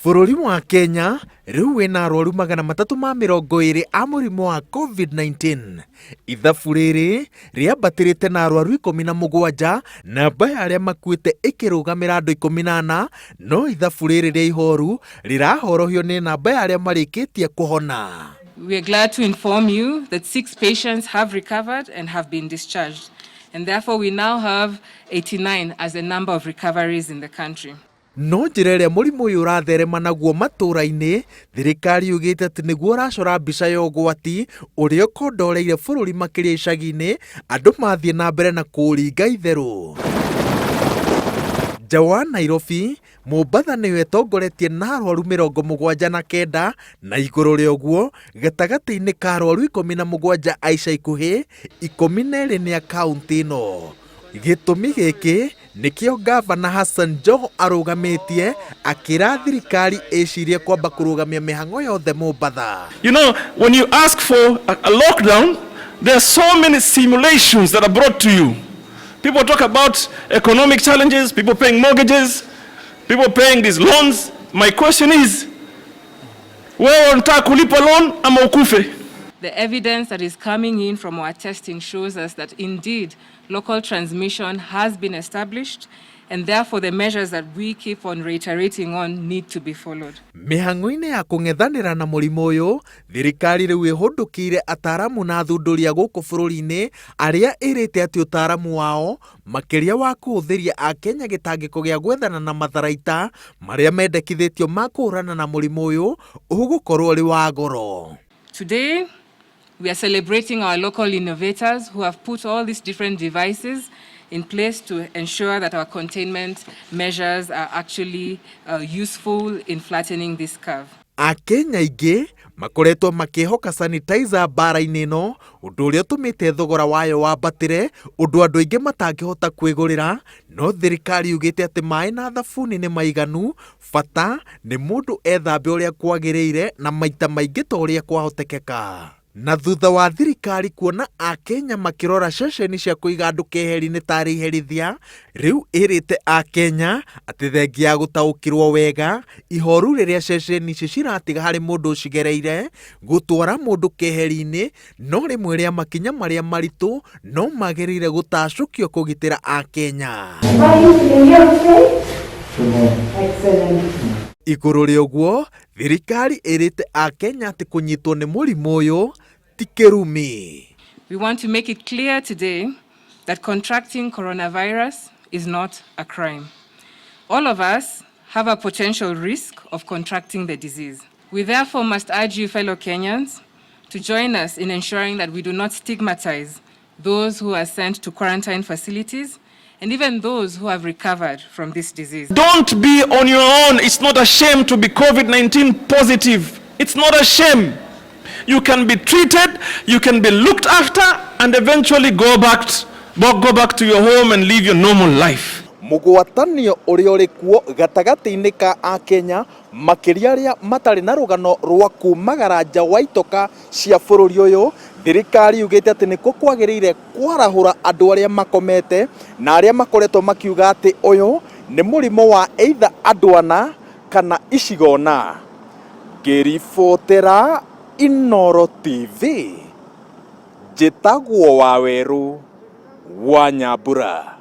Bũrũri wa Kenya rĩu wĩna arwaru 320 a mũrimũ wa COVID-19. Ithabu rĩrĩ rĩambatĩrĩte na arwaru 17, namba ya arĩa makuĩte ĩkĩrũgamĩra andũ 14, no ithabu rĩrĩ rĩa ihoru rĩrahorohio nĩ namba ya arĩa marĩkĩtie kũhona. We are glad to inform you that 6 patients have recovered and have been discharged. And therefore we now have 89 as the number of recoveries in the country. No njĩra ĩrĩa mũrimũ ũyũ ũratherema naguo matũũra-inĩ, thirikari yugĩte atĩ nĩguo ũracora mbica ya ũgwati ũrĩa ũkondoreire bũrũri makĩria icagi-inĩ, andũ mathiĩ na mbere na kũũringa itherũ. Nja wa Nairobi, Mombatha nĩyo ĩtongoretie na arwaru 79 na igũrũ rĩa ũguo gatagatĩ-inĩ ka arwaru 17 a ica ikuhĩ, 12 nĩ a kaũntĩ ĩno. Gĩtũmi gĩkĩ nĩkĩo Gavana Hassan Joho arũgamĩtie akĩra thirikari ĩcirie kwamba kũrũgamia mĩhang'o yothe Mombatha. When you ask for a lockdown, there are so many simulations that are brought to you. People talk about economic challenges, people paying mortgages, people paying these loans. My question is, wewe unataka kulipa loan ama ukufe? The evidence that is coming in from our testing shows us that indeed local transmission has been established, and therefore the measures that we keep on reiterating on need to be followed. Mĩhang'o-inĩ ya kũng'ethanĩra na mũrimũ ũyũ, thirikari rĩu ĩhũndũkĩire ataaramu na athundũri a gũkũ bũrũri-inĩ arĩa ĩrĩte atĩ ũtaaramu wao makĩria wa kũhũthĩria Akenya gĩtangĩko gĩa gwethana na matharaita marĩa mendekithĩtio ma kũhũrana na mũrimũ ũyũ ũgũkorwo ũrĩ wa goro. Today, we are celebrating our local innovators who have put all these different devices in place to ensure that our containment measures are actually useful in flattening this curve. Akenya aingĩ makoretwo makĩhoka sanitizer mbara-inĩ ĩno, ũndũ ũrĩa ũtũmĩte thogora wayo wambatĩre, ũndũ andũ aingĩ matangĩhota kwĩgũrĩra, no thirikari yugĩte atĩ maĩ na thabuni nĩ maiganu, bata nĩ mũndũ ethambe ũrĩa kwagĩrĩire na maita maingĩ ta ũrĩa kwahotekeka. Na thutha wa thirikari kuona Akenya makĩrora ceceni cia kũiga andũ keheri-inĩ tarĩ iherithia, rĩu ĩrĩte Akenya atĩ thengia ya gũtaũkĩrwo wega ihoru rĩrĩa ceceni ici ciratiga harĩ mũndũ ũcigereire, gũtwara mũndũ keheri-inĩ no rĩmwe rĩa makinya marĩa maritũ no magĩrĩire gũtacũkio kũgitĩra Akenya. Igũrũ rĩa ũguo, thirikari ĩrĩte Akenya atĩ kũnyitwo nĩ mũrimũ ũyũ ti kĩrumi. We want to make it clear today that contracting coronavirus is not a crime. All of us have a potential risk of contracting the disease. We therefore must urge you, fellow Kenyans, to join us in ensuring that we do not stigmatize those who are sent to quarantine facilities and even those who have recovered from this disease. Don't be on your own. It's not a shame to be COVID-19 positive. It's not a shame. You can be treated, you can be looked after, and eventually go back to your home and live your normal life. Mũgwatanio ũrĩa ũrĩ kuo gatagatĩ-inĩ ka Akenya makĩria arĩa matarĩ na rũgano rwa kumagara nja wa itoka cia bũrũri ũyũ, thirikari yugĩte atĩ nĩkuo kwagĩrĩire kwarahũra andũ arĩa makomete na arĩa makoretwo makiuga atĩ ũyũ nĩ mũrimũ wa either andũ ana kana icigo na. Ngĩribotera Inooro TV, njĩtagwo Wawerũ wa Nyambura.